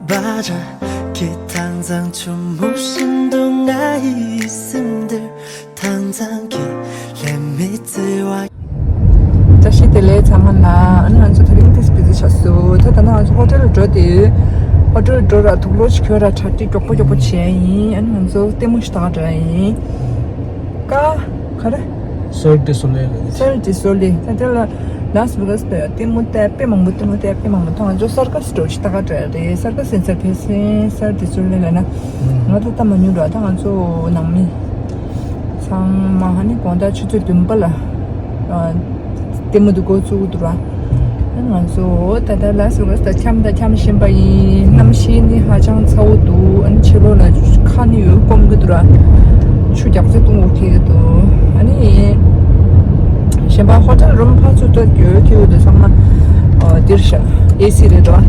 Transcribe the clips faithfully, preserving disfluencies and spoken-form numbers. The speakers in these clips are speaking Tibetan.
말할게. 당장 좀 무심도 나 있음들 당장 길에 믿지 와. བཀྲ་ཤིས་བདེ་ལེགས་ཚང་མ་ལ། ཨ་ནི་ང་ཚོ་དེ་རིང་ཏིས་བི་ཟི་ཆགས་སོང་། ད་ད་ནང་ང་ཚོ་ཧོ་ཊེལ་འགྲོ་དེ། ཧོ་ཊེལ་འགྲོ་ར་དུག་ལོག་ཅིག་གྱོན་ར་གྲ་སྒྲིག་མགྱོགས་པོ་མགྱོགས་པོ་བྱས་ཡིན། ཨ་ནི་ང་ཚོ་ལྟད་མོ་ཞིག་ལྟ་ག་འགྲོ་ཡིན། ཀ་ག་རེ། Cirque du Soleil ལ། Cirque du Soleil། ད་དེ་ལ་ལཱ་སི་ཝེ་གཱ་སི་ལ་ལྟད་མོ་ལྟ་དཔེ་མང་པོ། ལྟད་མོ་ལྟ་དཔེ་མང་པོ་འདུག་ང་ཚོ་སར་ཀ་སི་འདྲ་བོ་ཞིག་ལྟ་ག་འགྲོ་ཡ་རེད། སར་ཀ་སི་ཡིན་ས་ཕལ་ཆེར་Cirque du Soleil ལ་ན། ང་ཚོ་ལྟ་མ་མྱོང་ར། ད་ང་ཚོ་ནང་མི་ཚང་མ་ཧ་ནི་དགོང་དག་ཆུ་ཚོད་བདུན་པ་ལ། ཨ། ལྟད་མོ་འདི་འགོ་བཙུགས་འདུག་ར། ཨ་ང་ཚོ་ད་ལྟ་ལཱ་སི་ཝེ་གཱ་སི་ད་འཁྱམས་ད་འཁྱམས་བཞིན་པ་ཡིན། གནམ་གཤིས་ནི་ཧ་ཅང་ཚ་བོ་འདུག་ཨ་ནི་ཕྱི་ལོགས་ལ་ཁ་ནི་ཡོད་སྐོམ་གི་འདུག་ར། ཆུ་རྒྱགས་ཚད་བཏུང་དགོས་ཁེལ་འདུག་ཨ་ནི་གཞན་པ་ཧོ་ཊེལ་རུམ་ཕར་ཚུར་ད་འགྱོད་ཁེལ་འདུག་ཚང་མ། ཨ། འདིར་བཞག་ཨེ་སི་རེད་འདུག་ཨ་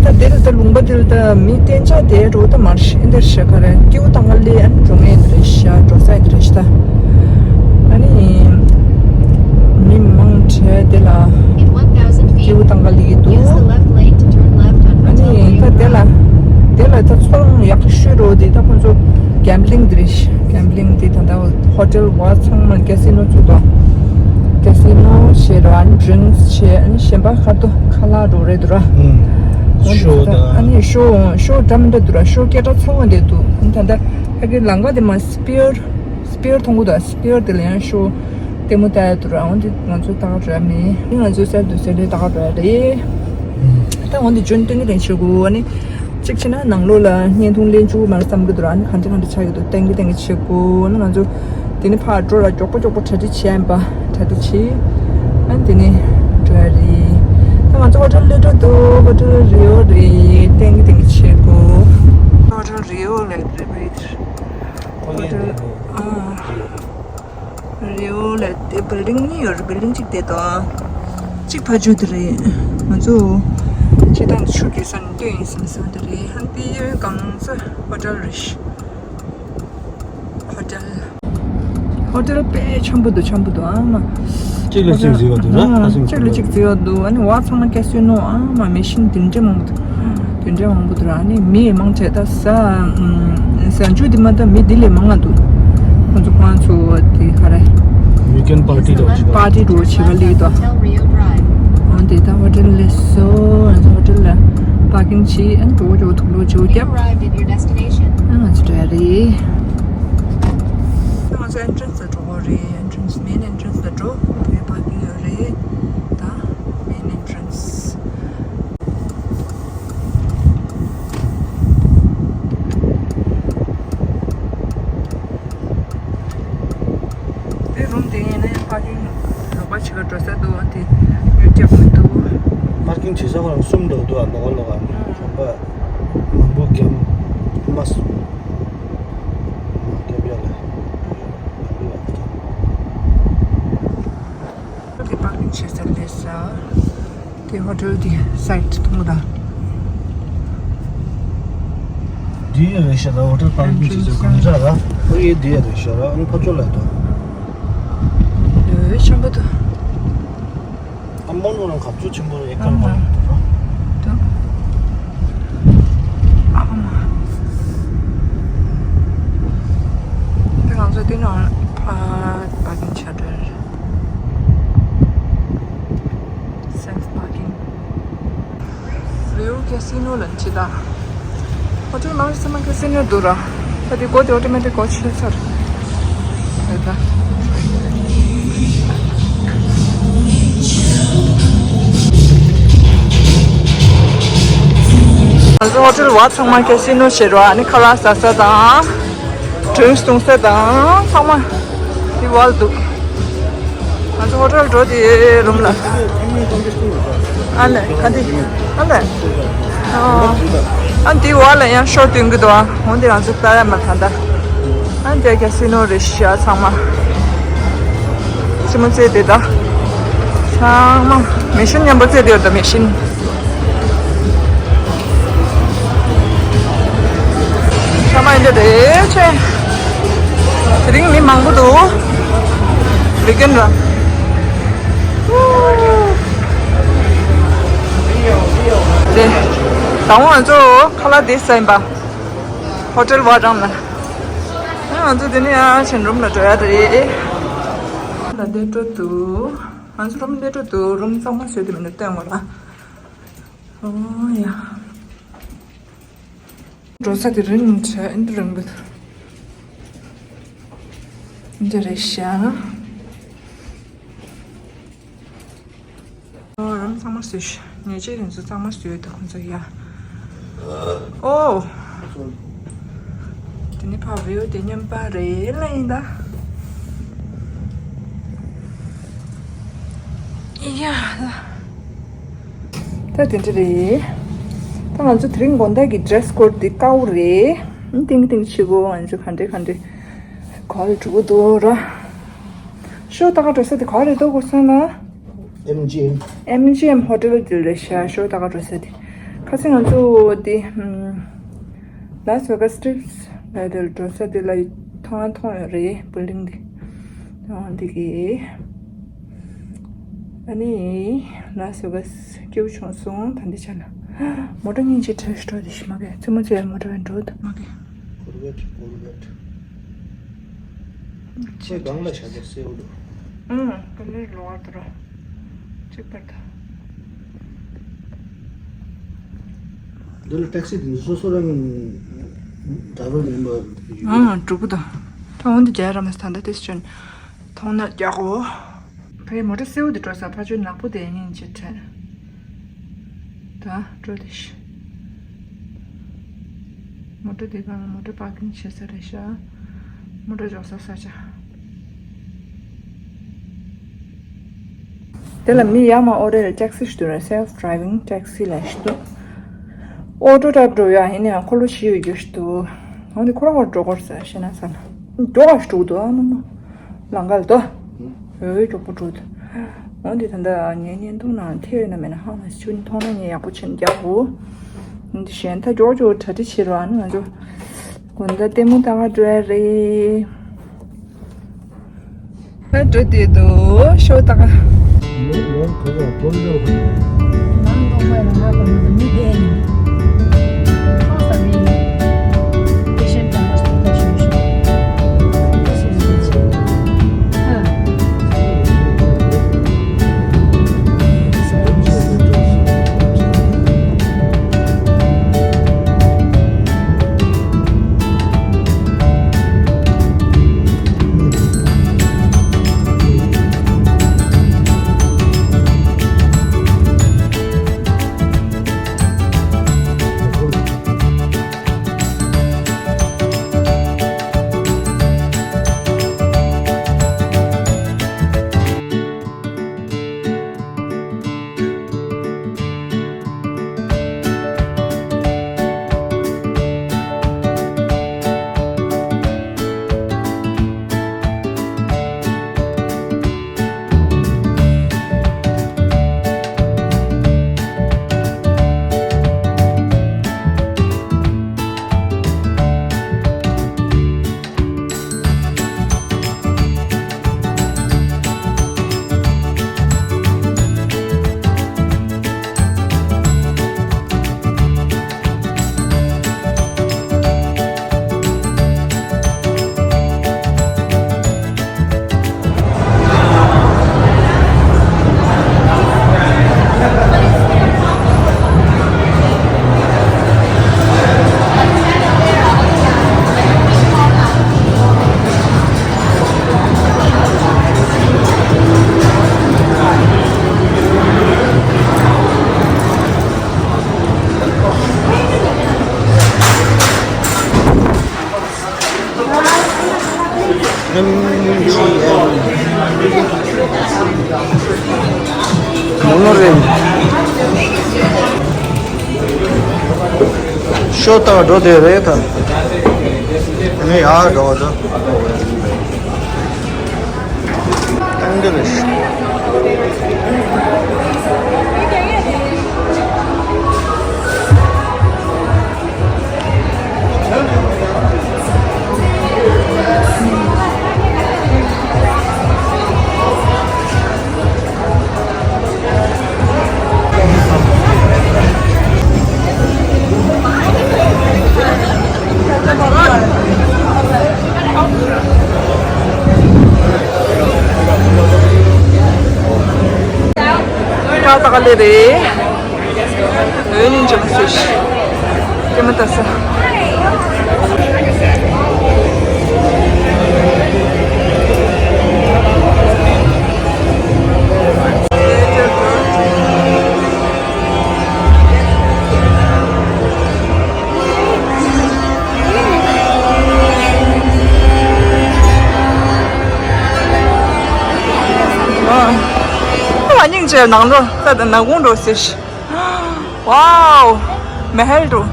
ད་འདིར་ད་ལུང་པ་འདིར་ད་མི་གཏན་འཇགས་དེ་འགྲོ་ད་མར་ཤི་འདིར་བཞག་ག་རེ་སྐྱིད་པོ་བཏང་ག་ལེ། ཨ་ནི་འགྲོ་ངེས་འདིར་བཞག་འགྲོ་ས་འདིར་བཞག་ཨ་ནི་མི་མང་དྲགས་དེ་ལ། སྐྱིད་པོ་བཏང་ག་ལེ་འདུག་ཨ་ནི་ད་དེ་ལ་དེ་ལ་ད་ཚོང་ཡག་ཤོས་རོ་དེ་ད་ཁོང་ཚོ་གེམ་བི་ལིང་འདིར་བཞག་གེམ་བི་ལིང་དེ་ད་ལྟ་ཧོ་ཊེལ་བ་ཚང་མ་ཀེ་སི་ནོ་བཙུགས་པ། ཀེ་སི་ནོ་བྱས་ར། ཨ་ནི་ཌི་རིང་སི་བྱས། ཨ་ནི་གཞན་པ་ཁ་ཏོ་ཁ་ལག་འགྲོ་རེད་འདུག་ར། ཨུམ། ཨོ་ཤོ་དང་། ཨ་ནི་ཤོ་ཤོ་འདྲ་མི་འདྲ་འདུག་ར། ཤོ་སྐད་གྲགས་ཚ་བོ་འདི་འདུག་ཨ་ནི་ད་ལྟ་ཕ་གི་ལམ་ཁ་དེ་མ་སི་པི་ཡར་སི་པི་ཡར་མཐོང་གི་འདུག་སི་པི་ཡར་དེ་ལ་ཡང་ཤོ་ལྟད་མོ་ལྟ་ཡ་འདུག་ར། ཨོ་འདི་ང་ཚོ་ལྟ་ག་འགྲོ་ཡ་མེད། ཨ་ནི་ང་ཚོ་སེར་དུ་སེར་ལས་ལྟ་ག་འགྲོ་ཡ་རེད། ད་འོ་འདི་ཇོན་སྟོན་གི་དེ་བྱེད་དགོས། ཨ་ནི། གཅིག་བྱས་ན་ནང་ལོགས་ལ་བརྙན་ཐུང་ལེན་བཅུག་མར་བསམ་གི་འདུག་ར། ཨ་ནི་གང་འདྲ་གང་འདྲ་ཆགས་ཀྱི་འདུག་ཏན་གི་ཏན་གི་བྱེད་དགོས། ཨ་ནི་ང་ཚོ་དེ་ནི་ཕར་འགྲོ་ར་མགྱོགས་པོ་མགྱོགས་པོ་གྲ་སྒྲིག་བྱས་ཡིན་པ། གྲ་སྒྲིག་བྱས། ཨ་ནི་དེ་ནི་འགྲོ་ཡ་རེད། ད་ང་ཚོ་ཧོ་ཊེལ་སླེབས་འགྲོ་འདུག་ཧོ་ཊེལ་རི་ཡོ་རེད། ཏན་གི་ཏན་གི་བྱེད་དགོས། ཧོ་ཊེལ་རི་ཡོ་ལ་རེད། ཧོ་ཊེལ། ཨ། རི་བོ་ལ་དེ་བིལ་ཌིང་གཉིས་ཡོད་རེད། བིལ་ཌིང་གཅིག་དེ་དང་གཅིག་ཕ་ཇོ་དེ་རེད། ང་ཚོ་སྤྱིར་བཏང་ཆུ་རྐྱལ་ས་ནས་སྟོན་ཡིན་བསམ་བསམ་དེ་རེད། ཧན་དེ་ཡོད་གང་ཚ་ཧོ་ཊེལ་རེད། ཧོ་ཊེལ། ཧོ་ཊེལ་དཔེ་འཆམ་པོ་འདུག་འཆམ་པོ་འདུག་ཨ་མ། གཅིག་ལ་གཅིག་བརྩེ་བ་འདུག་ར། ཨ། ཁ་སང་གཅིག་ལ་གཅིག་བརྩེ་བ་འདུག་ཨ་ནི་བ་ཚང་མ་ཀེ་སི་ནོ། ཨ་མ་མེ་ཤིན་དེ་འདྲ་མང་པོ་འདུག་དེ་འདྲ་མང་པོ་འདུག་ར། ཨ་ནི་མི་མང་ཆེ་ད་ས་ས་འཇུ་དེ་མ་ད་མི་དེ་ལས་མང་ང་འདུག་ཁོང་ཚོ་ཁོང་ཚོ་དེ་ག་རེ། Weekend party འདྲ་བྱེད་པ། པར་ཊི་འདྲ་བྱེད་པ་ལས་དོ། འོ་དེ་ད་ཧོ་ཊེལ་ལས་སོ། ང་ཚོ་ཧོ་ཊེལ་ལ་པར་ཀིང་བྱས། ཨ་ནི་གྲོགས་གྲོགས་ཐུག་ལོ་བྱེད་རྒྱབ། ཨ་ང་ཚོ་འགྲོ་ཡ་རེད། ང་ཚོ་ཨེན་ཊྲན་སི་ལ་འགྲོ་དགོས་རེད། ཨེན་ཊྲན་སི། མེན་ཨེན་ཊྲན་སི་ལ་འགྲོ། དེ་པར་ཀིང་ཡོད་རེད། ད་མེན་ཨེན་ཊྲན་སི། དེ་རུམ་དེ་ཡིན་ན་ཡང་པར་ཀིང་ལོགས་ཀ་ཕྱི་ཁར་འགྲོ་ས་འདུག་དེ་ཡུལ་རྒྱག་མི་འདུག་པར་ཀིང་བྱེད་ས་ཁོ་རང་གསུམ་འདྲ་འདུག་ཨ། ལོགས་ཀ་ལོགས་ཀ་གཞན་པ་མང་པོ་རྒྱབ་མ་སོང་། མ་རྒྱབ་ཡ་ལ། དེ་པར་ཀིང་བྱེད་ས་ལས་ས། དེ་ཧོ་ཊེལ་དེ་སའིཊ་མཐོང་གི་འདུག་འདི་རེད་ཤག་ར། ཧོ་ཊེལ་པར་ཀིང་བྱེད་ས་གང་འདྲ་ར། ཨོ་ཡེ་འདི་རེད་ཤག་ར། ཨ་ནི་ཕར་ཕྱོགས་ལ་འདུག་ཡོད་ཆེན་པོ་འདུག་ཨ་མ་ནོ་རང་ག་ཚོད་ཆེན་པོ་རེད། ཨེ་ཀར་མང་པོ་འདུག་ཨ་མ། དེ་ང་ཚོ་དེ་ནང་ཕར་པར་ཀིང་བྱ་འགྲོ་རེད། སེལཕ་པར་ཀིང་། རི་ཡོ་ཀེ་སི་ནོ་ལ་ཕྱིན་ད། ཧོ་ཊེལ་མང་ཆེ་ཚང་མ་ཀེ་སི་ནོ་འདུག་ར། ད་དེ་སྒོ་དེ་ཨོ་ཊོ་མེ་ཊིག་སྒོ་ཕྱེ་ཚར་རེད་ད། ང་ཚོ་ཧོ་ཊེལ་བ་ཚང་མ་ཀེ་སི་ནོ་བྱེད་རོགས། ཨ་ནི་ཁ་ལག་ཟ་ས་དང་། ཌི་རིང་སི་འཐུང་ས་དང་ཚང་མ་དེ་བར་འདུག་ང་ཚོ་ཧོ་ཊེལ་འགྲོ་དེ་རུམ་ལ། ཨ་ལེ་ག་འདི། ཨ་ལེ། ཨ་འདི་བར་ལ་ཡང་ཤོ་སྟོན་གི་འདུག་འོན་ཏེ་ང་ཚོ་ལྟ་ཡ་མ་ད་ད། ཨ་འདི་ཀེ་སི་ནོ་རེད་ཤག་ཚང་མ། ཅི་མོ་ཙེ་དེ་ད། ཚང་མ་མེ་ཤིན་མཉམ་པོ་ཙེ་དེ་ཡོད་ད་མེ་ཤིན། ཚང་མ་འདི་རེད་ཆེ། དེ་རིང་མི་མང་པོ་འདུག་ཝི་ཀེན་ར། དེ། དང་པོ་ང་ཚོ་ཁ་ལག་དེ་ཟ་ཡིན་པ། ཧོ་ཊེལ་ཝ་རང་ལ། ཨ་ང་ཚོ་དེ་ནས་ཡང་ཆན་རུམ་ལ་འགྲོ་ཡ་རེད། ད་ལྟ་འགྲོ་འདུག་ང་ཚོ་རུམ་འདི་འགྲོ་འདུག་རུམ་གཙང་མ་བཟོས་དེ་མིན་ན་སྟོན་དགོས་ལ། ཨོ་ཡ། འགྲོ་ས་དེ་རིང་ཆ་ཨིན་དུ་རིང་པོ་འདི་རེད་ཤག་ཨོ་རུམ་གཙང་མ་བཟོས་ཤག་ཉེ་ཆར་རིང་ཚོ་གཙང་མ་བཟོས་ཡོད་དོ་ཁོང་ཚོ་ཡ། ཨོ། དེ་ནི་ཕ་བེའུ་དེ་མཉམ་པ་རེད་ལ་ཡིན་ད། ཡ། ད་དེ་འདྲ་རེད། ད་ང་ཚོ་དེ་རིང་དགོང་དག་གི་ཌི་རེ་སི་ཀོཌ་འདི་དཀར་པོ་རེད། ཏིང་ཏིང་ཆི་གོ་ང་ཚོ་ག་འདྲ་ག་འདྲ་ག་ལ་འགྲོ་གི་འདུག་ར། ཤོ་ད་ག་འགྲོ་ས་དེ་ག་རེད་འདུག་གོ་སོང་ན། ཨེམ་ཇི་ཨེམ། ཨེམ་ཇི་ཨེམ་ཧོ་ཊེལ་དེ་རེད་ཤག་ཤོ་ད་ག་འགྲོ་ས་དེ། ཁ་སང་ང་ཚོ་དེ། ལཱས་ཝེ་གཱས་སི་ཊི་རིབ་སི་ལ་དེར་འགྲོ་ས་དེ་ལ་མཐོང་ཡ་མཐོང་ཡོད་རེད་བིལ་ཌིང་དེ། ཨ་འདི་གི། ཨ་ནི། ལཱས་ཝེ་གཱས་སི་སྐྱིད་པོ་བྱུང་སོང་ད་འདི་ཆ་ལ། མོ་ཊ་སྙིང་རྗེ་ཁྲེལ་སྤྲོ་དེ་ཤི་མ་གི་ཙི་མོ་ཙི་མོ་ཊ་བན་འགྲོ་ད་མ་གི། ཀོར་བེཊ་ཀོར་བེཊ། ཁོས་སྒང་ལ་བྱ་རྒྱ་སེའུ་འདུག་ཨང་། ཀ་ལེར་ལོ་བ་དུ་ར། གཅིག་པར་ད། འདི་ལ་ཊེག་སི་དེ་ཚོ་སོ་སོ་རང་ཌ་རའི་ཝར་མིན་པ་ཡོད། ཨང་། འགྲོ་གི་དང་། ད་འོན་ཏེ་རྒྱ་ར་མ་ས་ད་ལྟ་དེ་སུ་ཅོན་མཐོང་ན་རྒྱག་གོ། ཕའི་མོ་ཊ་སེའུ་དེ་འགྲོ་ས་ཕ་ཆོས་ནག་པོ་དེ་ཡིན་ཅེས་དྲན། ད་འགྲོ་དེ་ཤི། མོ་ཊ་དེ་གང་ལ་མོ་ཊ་པར་ཀིང་བྱེད་ས་རེད་ཤག་མོ་ཊ་འཇོག་ས་ས་ཆ། དེ་ལ་མི་ཡར་མར་ཨོ་རེད་ལ་ཊེག་སི་ཞིག་འདུག་ར། སེལ་ཕི་ཌ་རའི་ཝིང་ཊེག་སི་ལ་ཞིག་འདུག་ཨོ་ཊོ་ཊའིབ་འགྲོ་ཡ་ཡིན་ནའང་འཁོར་ལོ་བཞི་ཡོད་རྒྱུ་ཞིག་འདུག་འོན་ཏེ་ཁོ་རང་ཁོ་རང་འགྲོ་དགོས་ས་ཤེས་ན་ས་ལ་མགྱོགས་པ་ཞིག་འགྲོ་གི་འདུག་ཨ་མ་མ། ལམ་ཁ་ལ་ལྟོས། འོ་མགྱོགས་པོ་འགྲོ་འདུག་འོན་ཏེ་ད་ལྟ་ངའི་བརྙན་ཐུང་ནང་ཐེ་ཡོད་ན་མེད་ན་ཧ་མ་སི་ཆུ་མཐོང་ན་ངས་ཡག་པོ་བྱས་ནས་རྒྱག་གོ། འདི་གཞན་ད་མགྱོགས་མགྱོགས་གྲ་སྒྲིག་བྱེད་རོགས། ཨ་ནི་ང་ཚོ་དགོང་དག་ལྟད་མོ་ལྟ་ག་འགྲོ་ཡ་རེད། ད་འགྲོ་དུས་དུ་ཤོ་ལྟ་ག་ནང་གོ་བ་སྒོམ་འགྲོ་གི། ནང་གོ་བ་ལ་ང་གོ་ནང་མི་བསྡད་ནས། ཁོང་ས་མི་ཡིན། ཕེ་ཤན་དང་མ་སྟོན་པ་ཞུ་ཞུ། ཕེ་ཤན་དང་ཆེ། ཧ། མོ་ནོ་རེད། ཤོ་ལྟ་ག་འགྲོ་དེ་རེད་ད། ངས་ཡར་འགྲོ་བ་ད། ཏང་གི་རེད། རེད། འོད་སྙིང་རྗེ་མོ་ཟེར་ཞིག་ཀྱེ་མ་ད་ས། ཨ་སྙིང་རྗེ། ནང་ལོགས་ད་ནང་ཁོངས་འགྲོ་ཟེར་ཞིག་ཝའོ། མ་ཧལ་འགྲོ།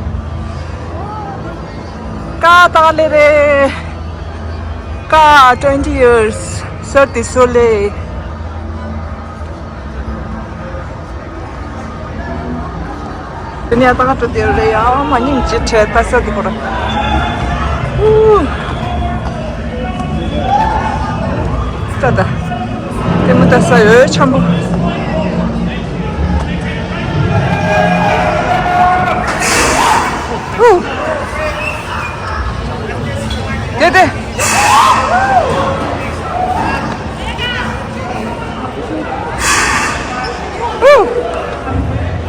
ཀ་ཏག་ལེ་རེད། ཀ་twenty years Cirque du Soleil། དེ་ནས་ད་ག་འགྲོ་དེ་རེད་ཡ། མ་སྙིང་རྗེ་བྲལ་ད་ས་དེ་ཁོ་ར། ཨུ། ད་ད། དེ་མོ་ད་ས་འོད་འཆམ་པོ། ཨུ། དེ་དེ། ཨུ།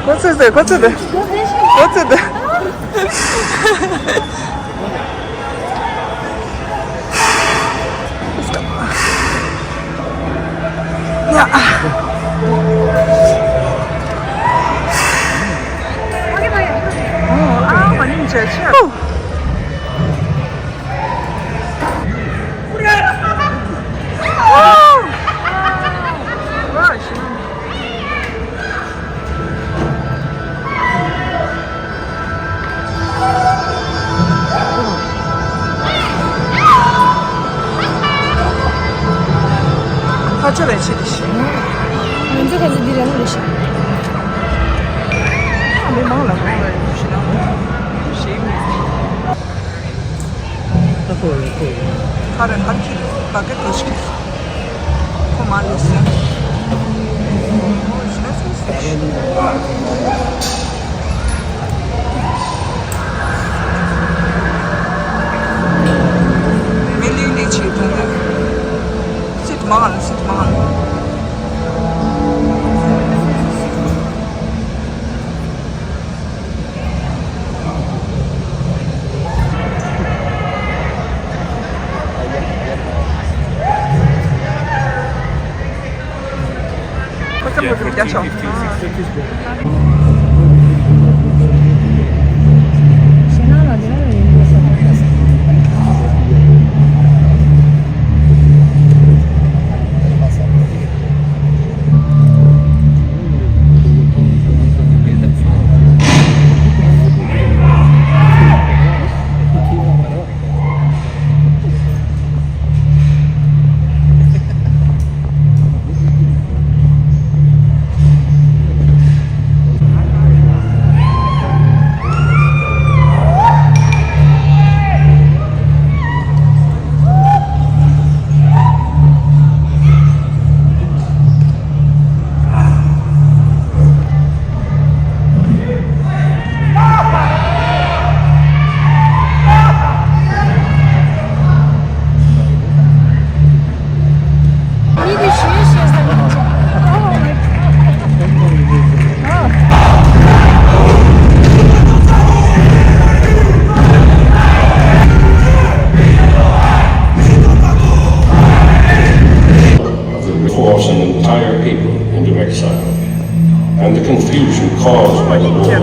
ཁོ་ཚོས་དེ། ཁོ་ཚོས་དེ། ཁོ་ཚོས་དེ། ཡ། ཨ་མ་ནིང་བྱས་ཆེ། ཁ་ཆེ་ལས་ཆེ་དེ་ཤི། ང་ཚོ་ཁ་ཚོ་འདི་རང་རེད་ཤི། ཨ་མི་མང་ལ་མང་ལ་ཡོད་ཤི་ན། ཤི་མི་ཤི། ཁ་རེ་ཁ་ཁྱི་བ་གེ་ཏོ་ཤི། ཁོ་མ་ལུས་སེ། མི་ལིང་ལི་ཆེ་དོན་དེ། སིད་མང་ལ་སིད་མང་ལ། Force an entire people into exile, and the confusion caused by the war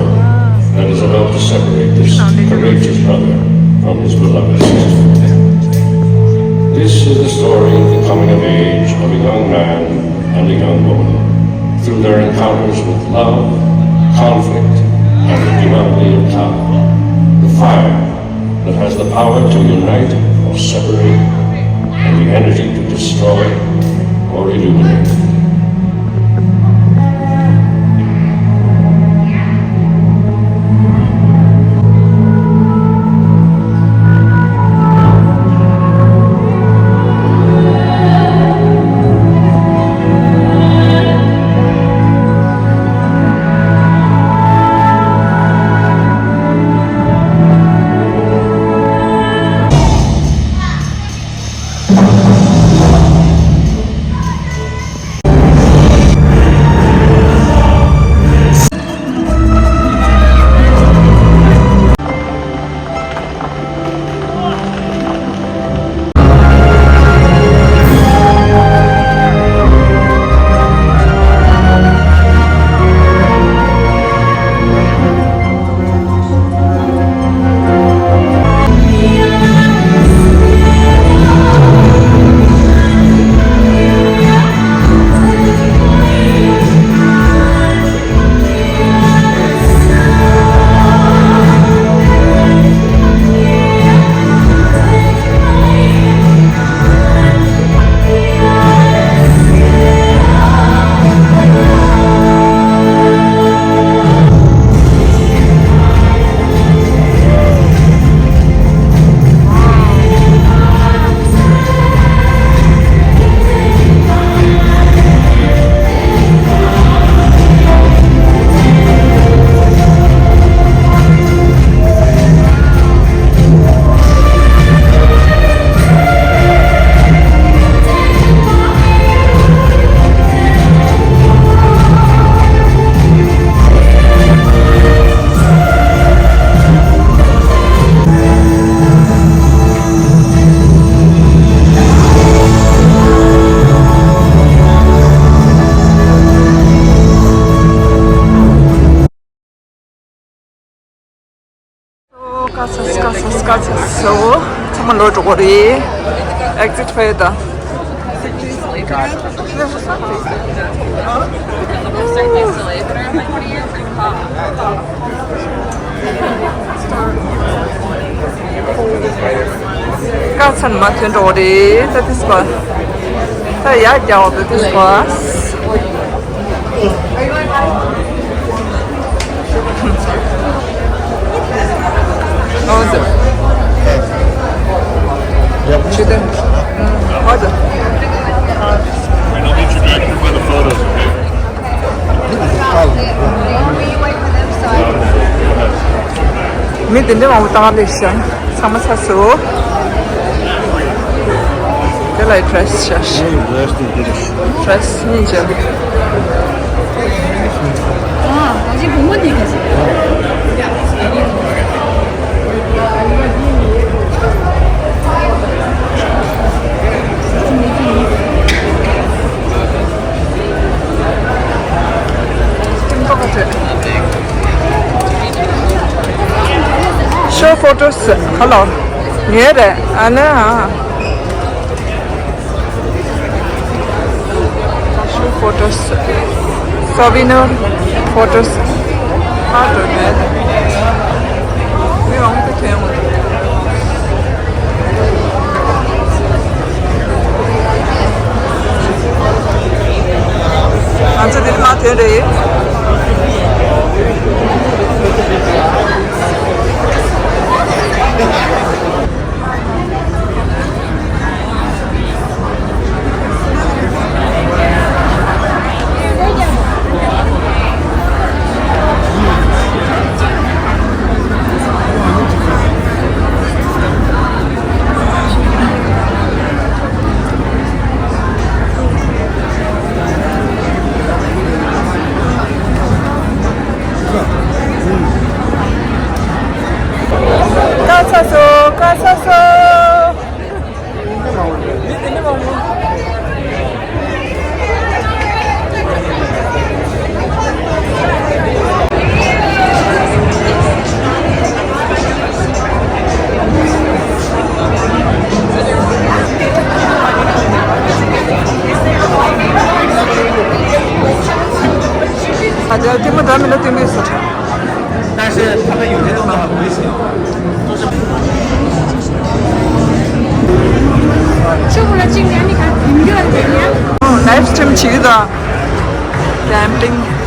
that is about to separate this courageous brother from his beloved sister. This is the story of the coming of age of a young man and a young woman through their encounters with love, conflict, and the Gimangli of Tao, the fire that has the power to unite or separate, and the energy to destroy or illuminate. སྐར་ཆ་སྐར་ཆ་སྐར་ཆ་སོ། ཚང་མ་ལོག་འགྲོ་གི་རེད། Exit ཕ་ཡི་ད། དཀའ་ཚན་མ་ཐོན་འགྲོ་རེད་ད་དེ་སྐོར། ད་ཡར་རྒྱག་འོ་ད་དེ་སྐོར། What was it? What was it? Wait, I'll meet you back here by the photos, okay? མི་དེ་འདྲ་མང་པོ་བཏང་ལེ་ཤ་ཚང་མ་ཚ་སོ། དེ་ལ་ཌི་རེ་སི་ཤ་ཤ། ཌི་རེ་སི་ནི་ཅན། Show photos. Hello. ངའི་རེད། ཨ་ནི་ཨ། Show photos. Souvenir photos. How to get? We want to tell. ང་ཚོ་འདིར་མ་ཐོན་རེད། དཀའ་ཚ་སོ། དཀའ་ཚ་སོ། ཨ་ཅག་ཐེངས་མ་འདྲ་མི་ལ་སྟོན་པའི་ས། ལའིབ་སི་ཊི་རིམ་བྱེད་ཀྱི་འདུག་ཀེམ་པིང་། ད་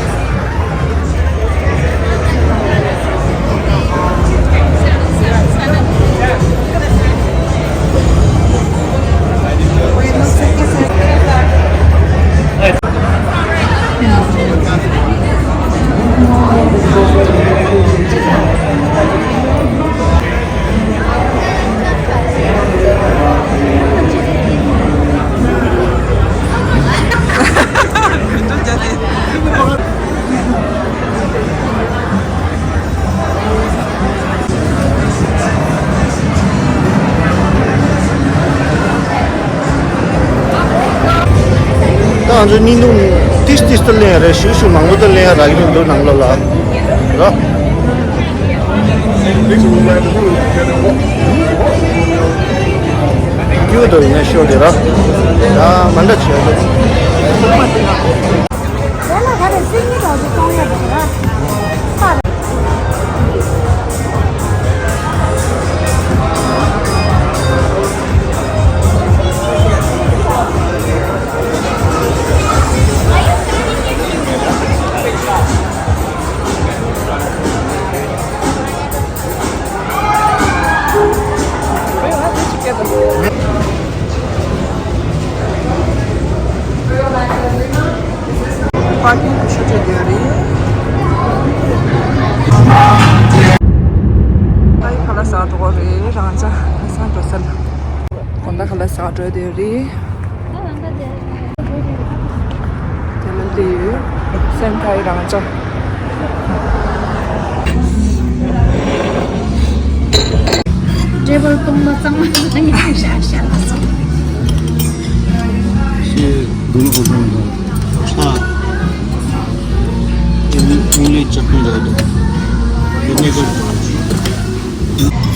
ང་ཚོ་བརྙན་ཐུང་ཏིས་ཏིས་ཏི་ལེན་རེད། ཞུ་ཞུ་མང་པོ་ཏི་ལེན་རག་གི་མི་འདུག་ནང་ལོགས་ལ་ར། ཀྱུ་དོ་ཡིན་ན་ཤོ་དེ་ར། ཡ་མ་འདྲ་བྱས་འདུག་པར་ཀིང་ཆུ་ཚོད་དེ་རེད། ཨའི་ཁ་ལག་ཟ་འགྲོ་གི་རེད། རང་ཅག་ཧ་སང་འགྲོ་ས་ལ། དགོང་དག་ཁ་ལག་ཟ་འགྲོ་དེ་རེད། དེ་ལ་དེ་ཡོད། སེམས་ཁ་ཡི་རང་ཅག་ཊེ་བལ་སྟོང་པ་གཙང་མ་གཙང་ཡང་ཤ་ཤ་ལ་སོང་། ཤེས་དུམ་བུ་དུམ་དུམ་ཆ། ཨེ་མི་ཨུ་ལི་ཅག་ཁུང་རེད་འདུག་ཡུ་ནི་ཀོར།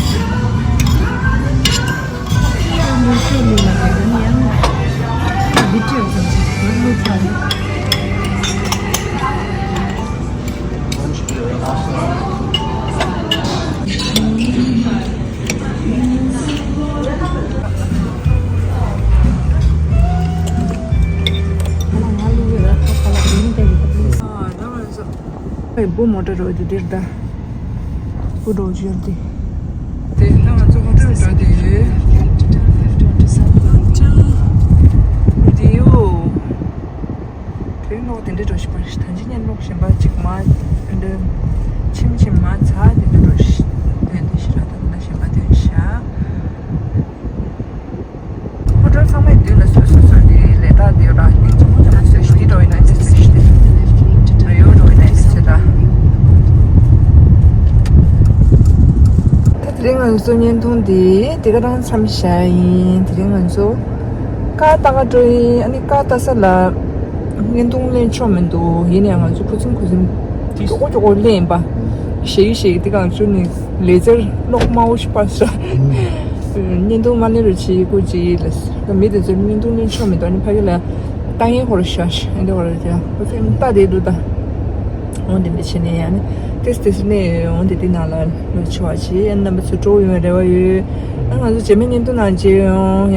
ཨེ། བུ་མོ་ཊ་རོ་དེ་འདིར་ད། བུ་འགྲོ་རྒྱུ་ཡོད་དེ། དེ་ན་ང་ཚོ་ཧོ་ཊེལ་འགྲོ་དེ་ཡོད། དེ་ཡོད། དེ་ནོ་དེ་འདྲ་འགྲོ་ཞིག་པ་ཞིག་ཐང་ཅི་ཉན་ལོག་གཞན་པ་ཅིག་མ། འདི་ཆིམ་ཆིམ་མ་ཚ་དེ་འདྲ་འགྲོ་ཞིག་དོན་དེ་ཞིག་ར། ད་ན་གཞན་པ་དོན་ཤ། ཧོ་ཊེལ་ཚང་མའི་མདུན་ལ་སོ་སོ་སོ་དེ་ལས་ད་དེ་ར་དེ་ཆུང་ཆུང་སོ་ཞིག་དེ་འགྲོ་ཡིན་ན་དེ་སོ་ཞིག་དེ་རེ་ཡོད་འགྲོ་ཡིན་ན་དེ་ཚོ་ད། ད་དེ་རིང་ང་ཚོ་བརྙན་ཐུང་འདི་དེ་ག་རང་མཚམས་བཞག་ཡིན། དེ་རིང་ང་ཚོ་ཀ་ཏག་ཀ་འགྲོ་ཡིན། ཨ་ནི་ཀ་ཏག་ས་ལ་བརྙན་ཐུང་ལེན་ཆོག་མི་འདུག་ཡིན་ནའང་ང་ཚོ་ཁུ་སིམ་ཁུ་སིམ་མགྱོགས་པོ་མགྱོགས་པོ་ལེན་པ། ཞེ་ཡི་ཞེ་ཡི་དེ་གང་བྱུང་ནི་ལེ་ཛར་གློག་དམར་པོ་ཞིག་པར་ས། བརྙན་ཐུང་མ་ལེན་རུ་ཆི་ཀུ་ཅི་ལ་ས། མི་དེ་ཚོ་བརྙན་ཐུང་ལེན་ཆོག་མི་འདུག་ཨ་ནི་ཕ་གི་ལ་ཏང་ཡིན་ཧོར་ཤ་ཤ་ཨ་འདི་ཧོར་ཡ་ཁུ་སིམ་ལྟ་དེ་འདུག་ད། འོན་ཏེ་འདི་བྱས་ནས་ཡང་ནི་ཏེས་ཏེས་ནས་འོན་ཏེ་འདི་ནང་ལ་ལོ་ཆེ་བ་ཆེ་ཡང་རྣམ་པ་ཚོ་སྤྲོ་བོ་ཡོང་བའི་རེ་བ་ཡོད། ཨ་ང་ཚོ་རྗེས་མའི་བརྙན་ཐུང་ནང་མཇལ་ཡོང་།